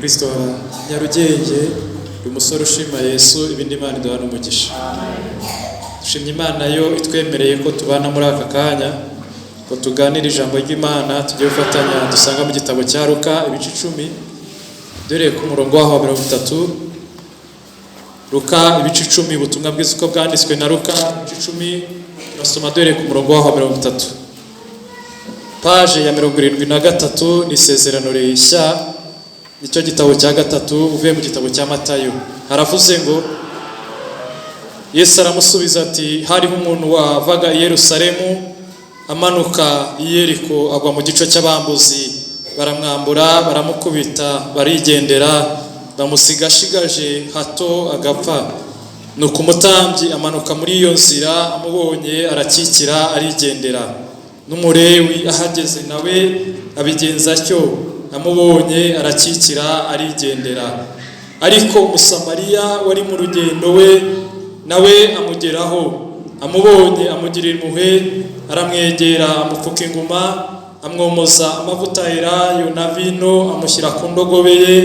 Umukristo wa Nyarugenge, umusore ushima Yesu, ibindi Imana iduhana umugisha. Dushimye Imana yo itwemereye ko tubana muri aka kanya ngo tuganire ijambo ry'Imana. Tujye gufatanya dusanga mu gitabo cya Luka ibice 10, dore ku murongo waho wa 30. Luka ibice 10, ubutumwa bwiza uko bwanditswe na Luka ibice 10, turasoma dore ku murongo waho wa 30, paje ya 73. Ni Isezerano Rishya, nicyo gitabo cya gatatu uvuye mu gitabo cya Matayo. Haravuze ngo: Yesu aramusubiza ati: "Hariho umuntu wavaga i Yerusalemu amanuka i Yeriko, agwa mu gico cy'abambuzi, baramwambura, baramukubita, barigendera, bamusiga ashigaje hato agapfa. Nuko umutambyi amanuka muri iyo nzira, amubonye arakikira, arigendera. N'Umulewi ahageze nawe abigenza atyo, amubonye arakikira, arigendera. Ariko Umusamariya wari mu rugendo we nawe amugeraho, amubonye amugirira impuhwe, aramwegera, amupfuka inguma, amwomoza amavuta elayo na vino, amushyira ku ndogobe ye,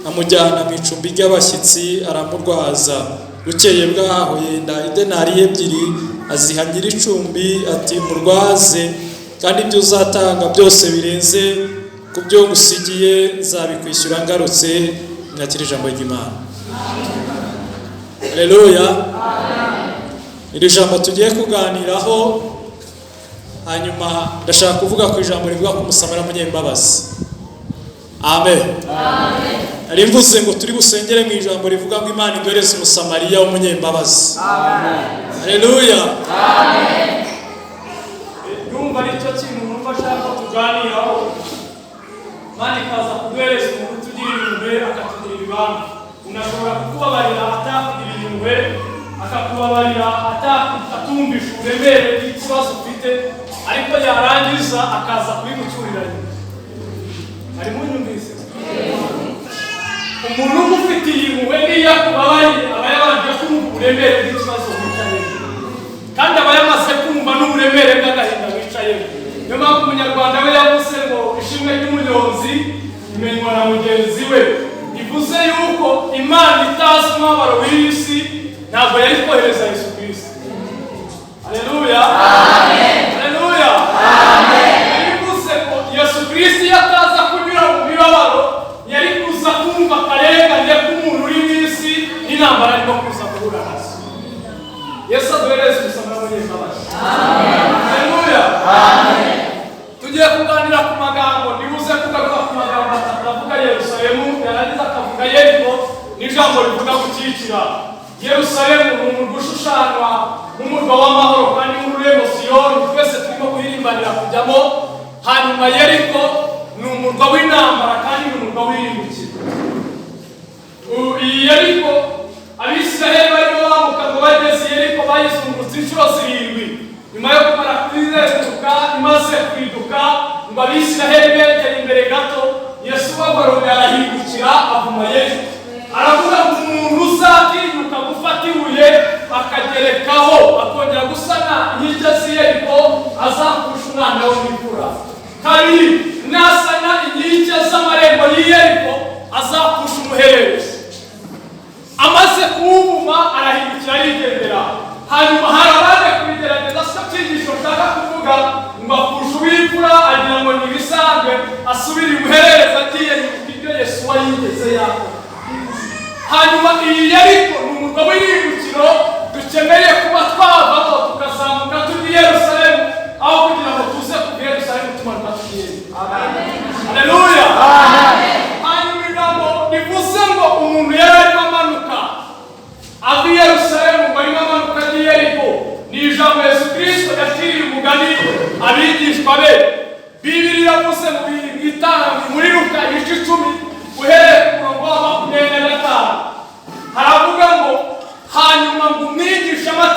amujyana mu icumbi ry'abashyitsi, aramurwaza. Bukeye bwaho yenda idenariyo 2, aziha nyir'icumbi, ati: 'Murwaze, kandi ibyo uzatanga byose birenze ku byo ngusigiye nzabikwishyura ngarutse.'" Mwakira ijambo ry'Imana. Haleluya! Iri jambo tugiye kuganiraho, hanyuma ndashaka kuvuga ku ijambo rivuga ku Musamariya munyembabazi. Amen. Nari mvuze ngo turi busengere mu ijambo rivuga ngo Imana iduhereze Umusamariya w'umunyembabazi. Haleluya! Ndumva aricyo kintu numva ashaka ko tuganiraho. Imana ikaza kuduhereza umuntu utugirira impuhwe, akatugirira ibambe. Unashobora kukubabarira atakugirira impuhwe, akakubabarira atumvisha uburemere bw'ikibazo ufite, ariko yarangiza akaza kubigucyurira nyuma. Harimo unyumvise? Umuntu ugufitiye impuhwe, n'iyo akubabariye, aba yabanje kumva uburemere bw'ikibazo wicayemo, kandi aba yamaze kumva n'uburemere bw'agahinda wicayemo. Niyo mpamvu Umunyarwanda we yavuze ngo ishimwe ry'umunyonzi imenywa na mugenzi we. Bivuze yuko Imana itazi umubabaro w'iyi si ntabwo yari kohereza Yesu Kirisito. Haleluya, haleluya! Bivuze ko Yesu Kirisito iyo ataza kunyura mu mibabaro, yari kuza kumva akarengane k'umuntu uri mu isi n'intambara arimo kuza guhura nazo. Yesu aduhereze Umusamariya munyembabazi. Haleluya! Tugiye kuganira ku magambo, nibuze kugaruka ku magambo atatu avuga Yerusalemu, yarangiza akavuga Yeriko, n'ijambo rivuga gukikira. Yerusalemu ni umurwa ushushanywa nk'umurwa w'amahoro kandi nk'ururembo Siyoni twese turimo guhirimbanira kujyamo. Hanyuma Yeriko ni umurwa w'intambara kandi ni umurwa w'irimbukiro. Iyi Yeriko, Abisiraheli barimo bambuka ngo bageze i Yeriko, bayizungurutse inshuro zirindwi. Nyuma yo kumara kuyizenguruka, imaze kwiduka, ngo Abisiraheli begere imbere gato, Yesu bagororera arahindukira, avuma Yeriko, aravuga ngo umuntu uzatinyuka gufata ibuye akagerekaho, akongera gusana inkike z'i Yeriko, azakurusha umwana we w'imfura. Kabiri, nasana inkike z'amarembo y'i Yeriko, azapfusha umuhererezi. Amaze kuwuvuma arahindukira, arigendera. Hanyuma hari abaje kubigerageza, si cyo cyigisho nshaka kuvuga, ngo apfusha uw'imfura, agira ngo ni ibisanzwe, asubira imuherereza, agiye yibuka ibyo Yesuwa yigeze yakora. Hanyuma iyi Yeriko ni umurwa w'irimbukiro dukeneye kuba twavamo, tukazamuka tujya i Yerusalemu, aho kugira ngo tuze kuva i Yerusalemu tumanuka tugiye. Haleluya! Hanyuma ijambo rivuze ngo umuntu yari arimo amanuka ava i Yerusalemu, ngo arimo amanuka ajya i Yeriko, ni ijambo Yesu Kirisito yaciriye umugani abigishwa be. Bibiri yavuze mu muri Luka ibice 10, uhereye ku murongo wa 25, haravuga ngo: "Hanyuma ngo umwigisha amategeko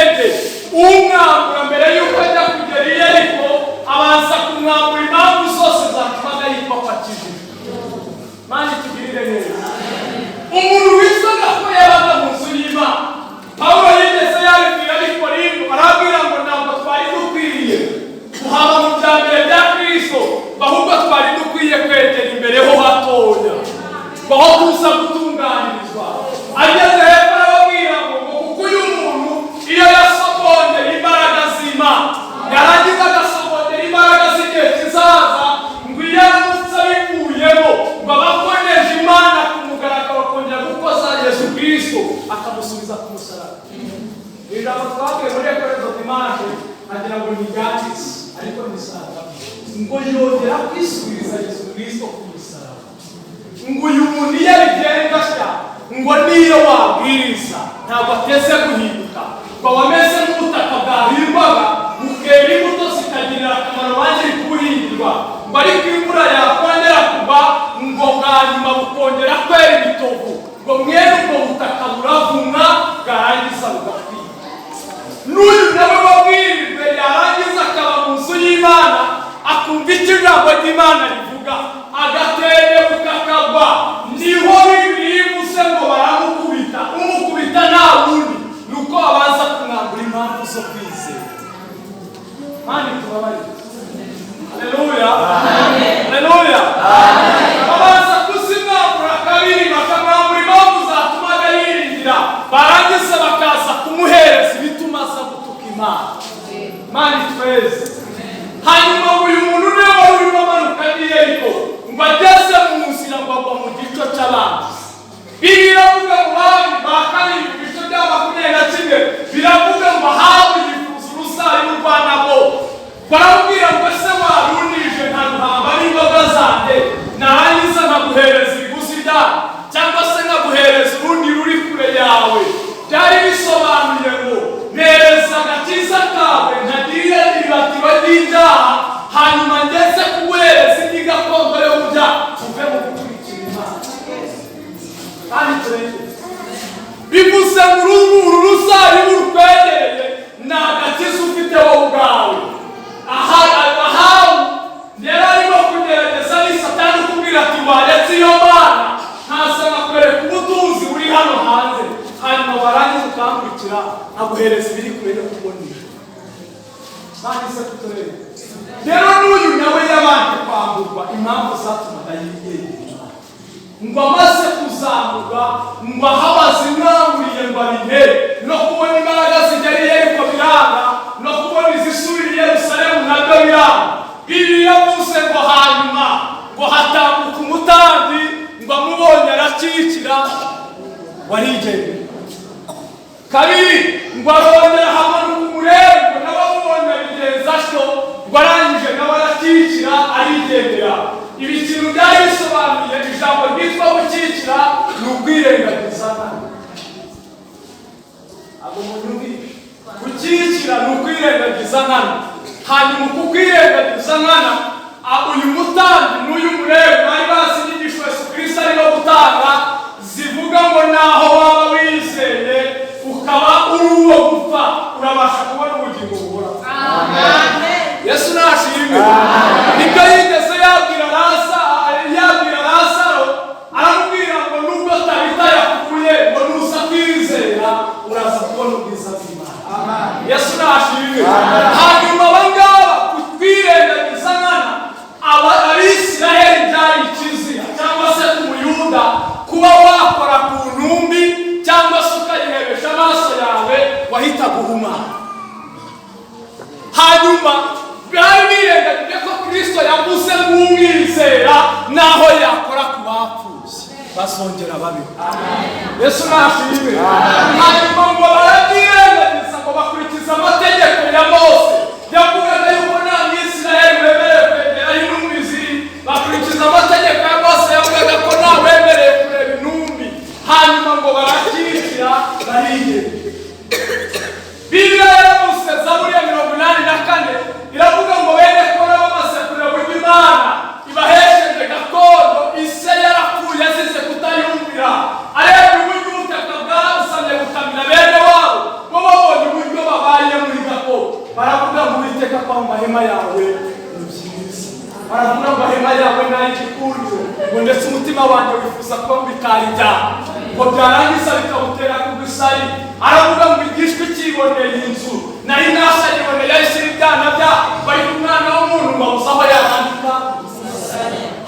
intege. Umwambura mbere y'uko ajya kugera i Yeriko, abanza kumwambura impamvu zose zatumaga yitwa ko akijijwe. Mana itugirire neza. Umuntu witwaga ko yabaga mu nzu y'Imana, Pawulo yigeze yabibwira ab'i Korinto, arabwira ngo ntabwo twari dukwiriye kuhaba mu bya mbere bya Kristo, ahubwo twari dukwiye kwegera imbere ho hatoya, ngo aho tuza gutunganirizwa. Ageze hepfo arababwira ngo kuko uyu muntu iyo yasogongera imbaraga z'Imana, yarangiza agasogongera imbaraga z'igihe kizaza, ngo iyo aramutse abivuyemo, ngo aba akoneje Imana ku mugaragaro, akongera gukoza Yesu Kristo akamusubiza ku musaraba. Ijambo twabwiye muri École de dimanche, agira ngo ntiryanditse, ariko nisanga ngo yongera kwisubiza Yesu Kristo ku musaraba. Ngo uyu muntu iyo abigenza atya, ngo niyo wabwiriza ntabwo ateze guhinduka, ngo aba ameze nk'ubutaka bwahingwaga bukera imbuto zikagirira akamaro ba nyiri kubuhingirwa, ngo ariko imvura yakongera kugwa, ngo bwa nyuma bukongera kwera ibitovu, ngo mwene ubwo butaka buravumwa, bwarangiza bugakwira. N'uyu nawe wabwirijwe, yarangiza akaba mu nzu y'Imana, akumva icyo ijambo ry'Imana rivuga, agatendebuka akagwa, niho Bibiliya ivuze ngo baramukubita. Umukubita nta wundi, ni uko babanza kumwambura impamvu zo kwizera. Mana tubabarire. Haleluya, haleluya. Babanza kuzimwambura kabiri, bakamwambura impamvu zatumaga yiringira, barangiza bakaza kumuhereza ibituma aza gutuka Imana. Imana itweze. Hanyuma ngo uyu muntu niwe wari urimo amanuka n'i Yeriko, ngo ageze mu nzira ngo agwa mu gico cy'abanzi. Bibiliya iravuga mu Bami ba Kabiri, mu bice bya 21, biravuga ngo Ahabu yifuza uruzabibu rwa Naboti. Baramubwira ngo ese warunije nkaruhamba n'imboga zanjye, narangiza nkaguhereza ibiguzi byayo, cyangwa se nkaguhereza urundi ruri kure yawe? Byari bisobanuye ngo mpereza agakiza kawe ntagirire iribatiro ry'ibyaha, hanyuma ngeze kuguhereza indi gakondo yo mu byaha, uve mu gukurikira Imana. Kandi turengere bivuze ngo uru ruzabibu rukwegereye ni agakiza ufite wowe ubwawe. Aha Ahabu yari arimo kugerageza, ni Satani ukubwira ati waretse iyo Mana, nkaza nkakwereka ubutunzi buri hano hanze, hanyuma warangiza ukankurikira, nkaguhereza ibiri kure yo kubonera. Mana ise kutureba. Rero n'uyu nawe yabanje kwamburwa impamvu zatumaga yegera Imana. Ngo amaze kuzamurwa, ngo ahabaze imwamburiye, ngo abihere no kubona imbaraga zigera i Yeriko biranga, no kubona izisubira i Yerusalemu nabyo biranga. Bibiliya yavuze ngo hanyuma ngo hatambuka umutambyi, ngo amubonye arakikira, warigendera. Kabiri ngo arongera hamanuka Umulewi, ngo nawe amubonye abigenza atyo, ngo arangije nawe arakikira, arigendera. Ibi kintu byari bisobanuye, ijambo ryitwa gukikira ni ukwirengagiza nkana. Ntabwo munyumvishe. Gukikira ni ukwirengagiza nkana. Hanyuma uku kwirengagiza nkana, uyu mutambyi n'uyu Mulewi bari bazi inyigisho Yesu Kristo arimo gutanga, zivuga ngo naho waba wizeye ukaba uri uwo gupfa, urabasha kubona ubugingo buhoraho. Yesu nashimwe. Nibwo yigeze yabwira Lazaro, aramubwira ngo nubwo Tabita yapfuye, ngo nuza kwizera uraza kubona ubwiza bw'Imana. Yesu nashimwe. Hanyuma abangaba kwirengagiza nkana, Abisiraheli byari ikizira, cyangwa se ku Muyuda, kuba wakora ku ntumbi cyangwa se ukayirebesha amaso yawe, wahitaga uhumana. Hanyuma bari birengagije ko Kristo yavuze nk'umwizera naho yakora ku bapfuye bazongera babeho. Yesu nashimwe. Hanyuma ngo barabyirengagiza, ngo bakurikiza amategeko ya Mose yavugaga yuko nta Mwisirayeli wemerewe kwegera aho intumbi ziri. Bakurikiza amategeko ya Mose yavugaga ko nta wemerewe kureba intumbi. Hanyuma ngo barakikira, barigenda. Bibiliya yaravuze, Zaburi ya 84 iravuga ngo bene Kora bamaze kureba uburyo Imana ibahesheje gakondo, ise yarapfuye azize kutayumvira, areba uburyo ubutaka bwasamye bukamira bene wabo, bo babonye uburyo. gikari ngo byarangiza bikamutera kugusari. Aravuga ngo igishwi cyiboneye inzu nari nasayiboneye yahise ibyana bya bari umwana w'umuntu ngo abuze aho yarambika.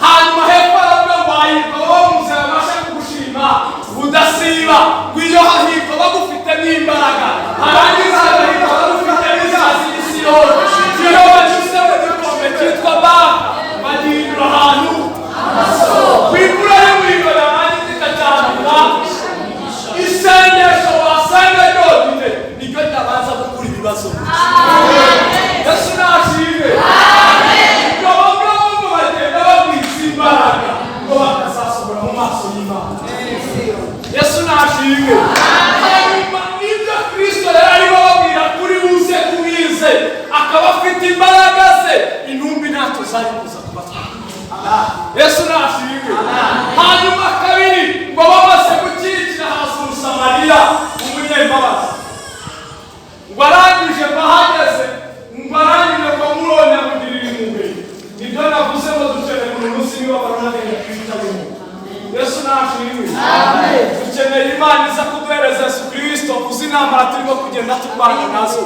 Hanyuma hepfo aravuga ngo hahirwa wowe muzima babasha kugushima udasiba, ngo iyo hahirwa bagufitemo imbaraga, harangiza hahirwa bagufitemo inzazi y'Isiyoni. Iyo banyuze mu gikombe cyitwa Baka bagihindura ahantu ku imvura y'umuriro yarangiza ikacyanika. Isengesho wasenga ryonyine niryo ryabanza gukura ibibazo. Yesu nashimwe. Ngo bamwe ngo bagenda bagwiza imbaraga ngo bakazasohora mu maso y'Imana. Yesu nashimwe. Hanyuma ibyo Kristo yari arimo ababwira kuri buze kumwize akaba afite imbaraga ze, intumbi ntacyo zari kuza kubatwara. Yesu nashimwe. Hanyuma kabiri ngo bamaze gukikira haza Umusamariya umunyembabazi, ngo arangije ngo ahageze ngo arangije ngo murone amugirira impuhwe. Nibyo navuze ngo dukeneye umuntu uzi imibabaro n'agahinda twicayemo. Yesu nashimwe. Dukeneye Imana iza kuduhereza Yesu Kristo uzi intambara turimo kugenda turwana nazo.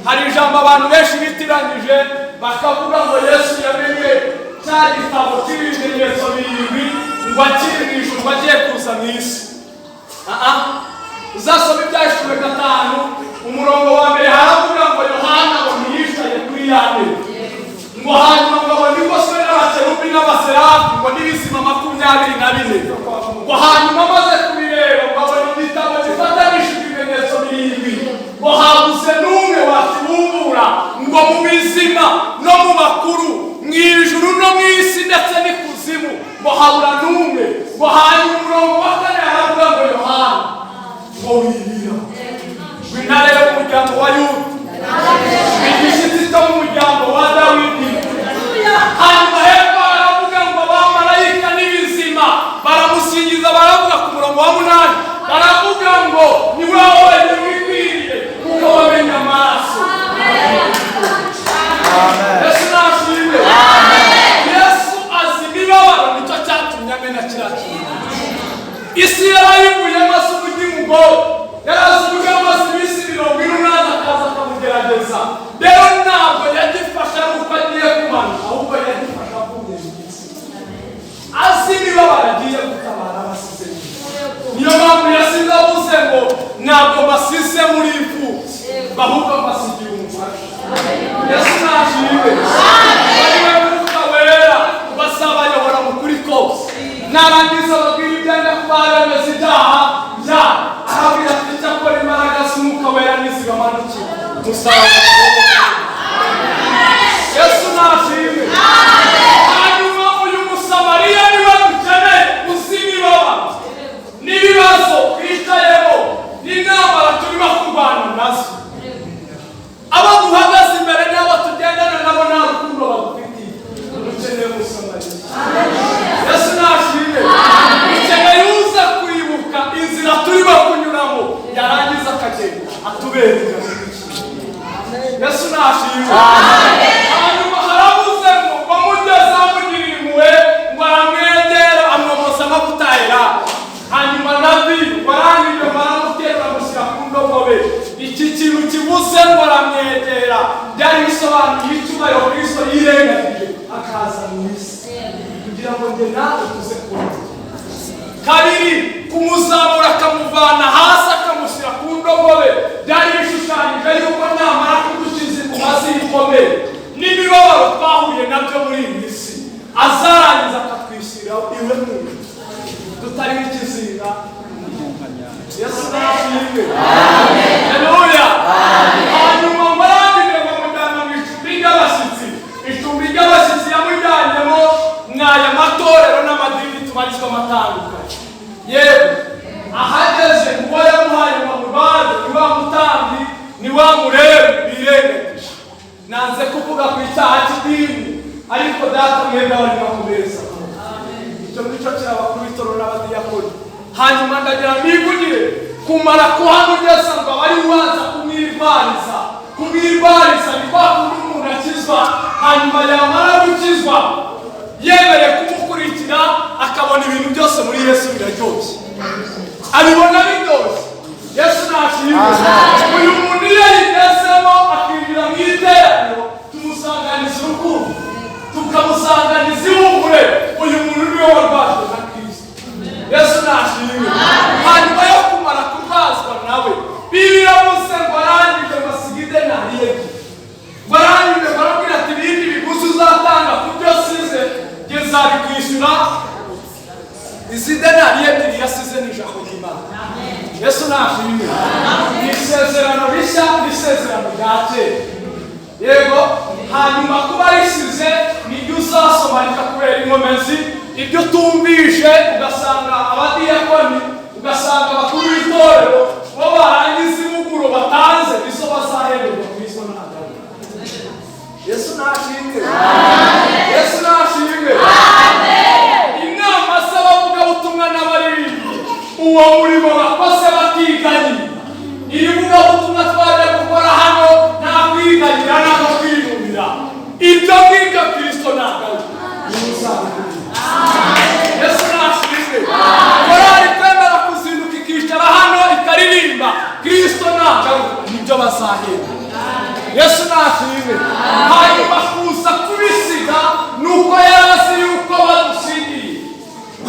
Hari ijambo abantu benshi bitiranyije bakavuga ngo Yesu yamenye cya gitabo cy'ibimenyetso birindwi ngo akiri mu ijuru ngo agiye kuza mu isi. Uzasoma Ibyahishuwe 5 umurongo wa 1, haravuga ngo Yohana ngo ntiyicaye kuri ya ntebe, ngo hanyuma ngo abone igoswe n'abakerubi n'abaserafi ngo n'ibizima 24, ngo hanyuma amaze kubireba ngo abone igitabo gifatanishije ibimenyetso birindwi, ngo habuze n'umwe wakibumbura ngo mu bizima no mu bakuru mu ijuru no mu isi ndetse n'ikuzimu, ngo habura n'umwe. Ngo hanyuma umurongo wa 4 haravuga ngo Yohana ngo wirira, ngo intare yo mu muryango wa Yuda, igishyitsi cyo mu muryango wa Dawidi. Hanyuma hepfo baravuga ngo abamarayika n'ibizima baramusingiza, baravuga ku murongo wa 8 baravuga ngo ni wowe wenyine wikwiriye kuko wamenye amaraso. Yesu nashimwe. Yesu azi imibabaro, nicyo cyatumye amena kiriya kintu. Isi yarayivuyemo asa umugi yari azi uburyo amaze iminsi 48 akaza akamugerageza. Rero ntabwo yagifashe ari uko agiye kumanuka, ahubwo yagifashe avuye mu isi azi imibabaro agiye gutabara abasize. Niyo mpamvu yasize avuze ngo ntabwo basize muri imfubyi, ahubwo basigiye umufasha. Yesu nashimwe. Ari we Mwuka Wera bazabayobora mu kuri kose. Narangiza ababwira ibyenda kuba bemeza ibyaha byabo, arabwira ati icyakora imbaraga z'Umwuka Wera nizibamanukira musaba. Yesu nashimwe. Hanyuma uyu Musamariya niwe dukeneye uzi imibabaro n'ibibazo twicayemo n'intambara turimo kurwana nazo. Abo duhagaze imbere n'abo tugendana nabo nta rukundo badufitiye. Dukeneye Musamariya. Yesu nashimwe. Dukeneye uza kwibuka inzira turimo kunyuramo, yarangiza akagenda atubera inzira. Yesu nashimwe. Hanyuma haravuze ngo bamugeze amugirira impuhwe, ngo aramwegera amwomoza amavuta yera hanyuma na vino, ngo arangije ngo aramutera amushyira ku ndogobe. Iki kintu kivuze ngo aramwegera byari bisobanuye icyubahiro Kristo yirengagije akaza mu isi kugira ngo njye nawe tuze kubona. Kabiri, kumuzamura akamuvana hasi akamushyira ku ndogobe byari bishushanyije yuko namara kudukiza inguma z'ibikomere n'imibabaro twahuye nabyo muri iyi si, azarangiza akatwishyira iwe mu ijuru tutariho ikizinga. Yesu nashimwe. Haleluya. Hanyuma marangije bamujyana mu icumbi ry'abashyitsi. Icumbi ry'abashyitsi yamujyanyemo ni aya matorero n'amadini tubarizwamo atandukanye. Yewe, ahageze uwo yamuhaye ngo amurwaze ni wa mutambyi, ni wa murebu birengagije. Nanze kuvuga ku icyaha cy'idini, ariko data mwebwe barimo kumeza icyo ngicyo kiraba kuri itorero n'abadiyakoni. Hanyuma ndagira nivugire kumara kuhamugeza ngo aba ari ubanza kumwirwariza. Kumwirwariza ni kwa kundi umuntu akizwa, hanyuma yamara gukizwa yemereye kumukurikira. kumukurikira, akabona ibintu byose muri Yesu biraryoshye, abibona biryoshye. Yesu nashimwe. Uyu muntu iyo yigezemo akinjira mu iteraniro, tumusanganiza urukundo, tukamusanganiza ihumure. Uyu muntu niwe warwajwe na Kristo. Yesu nashimwe. Hanyuma yo kumara kurwazwa nawe, Bibiliya ngo arangije ngo asige idenari ebyiri, ngo arangije ngo arabwira ati: "Ibindi biguzi uzatanga ku byo size njye nzabikwishyura." Izi denari ebyiri yasize ni ijambo ry'Imana. Yesu nashimwe. Ni isezerano rishya n'isezerano rya kera, yego. Hanyuma kuba risize, nibyo uzasoma rikakubera inkomezi. Ibyo utumvishe, ugasanga abadiyakoni, ugasanga abakuru b'itorero, bo barangiza impuguro batanze nizo bazahererwa. Kristo ntabwo. Yesu nashimwe. Yesu nashimwe. Inama z'abavugabutumwa n'abaririmbyi, uwo murimo bakoze batiganye, iri vugabutumwa twaje gukora hano nta kwiganyira, nta no kwinubira ibyo ngibyo. Kristo ntabwo. Yesu nashimwe. Korali kwemera kuzinduka ikicara hano ikaririmba, Kristo nagaruka nibyo bazahemba. Yesu nashimwe. Hanyuma kuza kubisiga ni uko yari azi yuko badusigiye,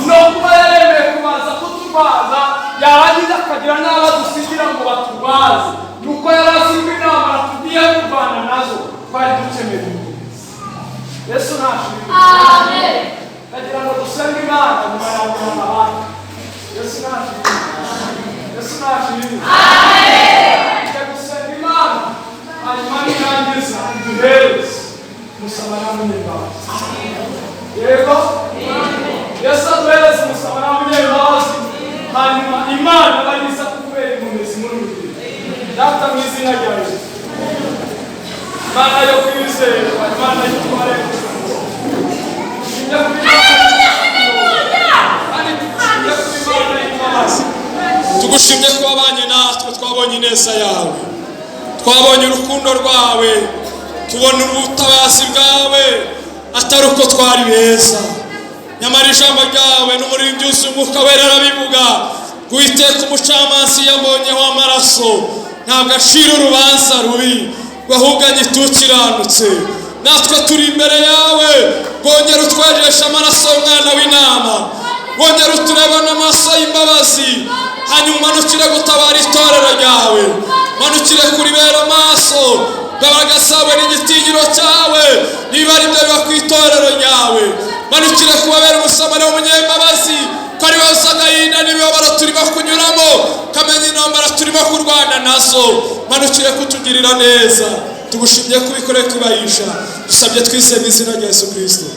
no kuba yaremeye kubanza kuturwaza, yarangiza akagira n'abo adusigira ngo baturwaze, ni uko yari azi ko intambara tugiye kurwana nazo twari dukeneye umurinzi. Yesu nashimwe. Ndagira ngo dusenge Imana nyuma ya nyuma abandi. Yesu nashimwe. Yesu nashimwe. Tujya gusenga Imana, hanyuma nirangiza iduhereze Umusamariya munyembabazi. Yego, Yesu aduhereze Umusamariya munyembabazi, hanyuma Imana bayiza kukubera inkomezi muri uru rugendo. Data, mu izina rya Yesu, Imana yo kwizerwa, Imana y'utware, tugushimye kuri Imana, kandi tugushimye kuri Imana y'imbabazi. Tugushimye ko wabanye natwe, twabonye ineza yawe, twabonye urukundo rwawe, tubona ubutabazi bwawe, atari uko twari beza. Nyamara ijambo ryawe n'umuririmbyi wuzuye Umwuka Wera arabivuga ngo: "Uwiteka umucamanza yabonyeho amaraso, ntabwo acira urubanza rubi, ngo ahubwo anyite ukiranutse." Natwe turi imbere yawe, wongera utwejeshe amaraso y'umwana w'intama, wongera uturebane amaso y'imbabazi, hanyuma umanukire gutabara itorero ryawe, manukire kuribera amaso. Imbaraga zawe n'igitinyiro cyawe niba ari byo biba ku itorero ryawe. Manukire kubabera Umusamariya w'umunyembabazi, ko ari wowe uzi agahinda n'imibabaro turimo kunyuramo, kamenya intambara turimo kurwana nazo. Manukire kutugirira neza. Tugushimye kubikoreye kubahisha, dusabye twizeye mu izina rya Yesu Kirisito.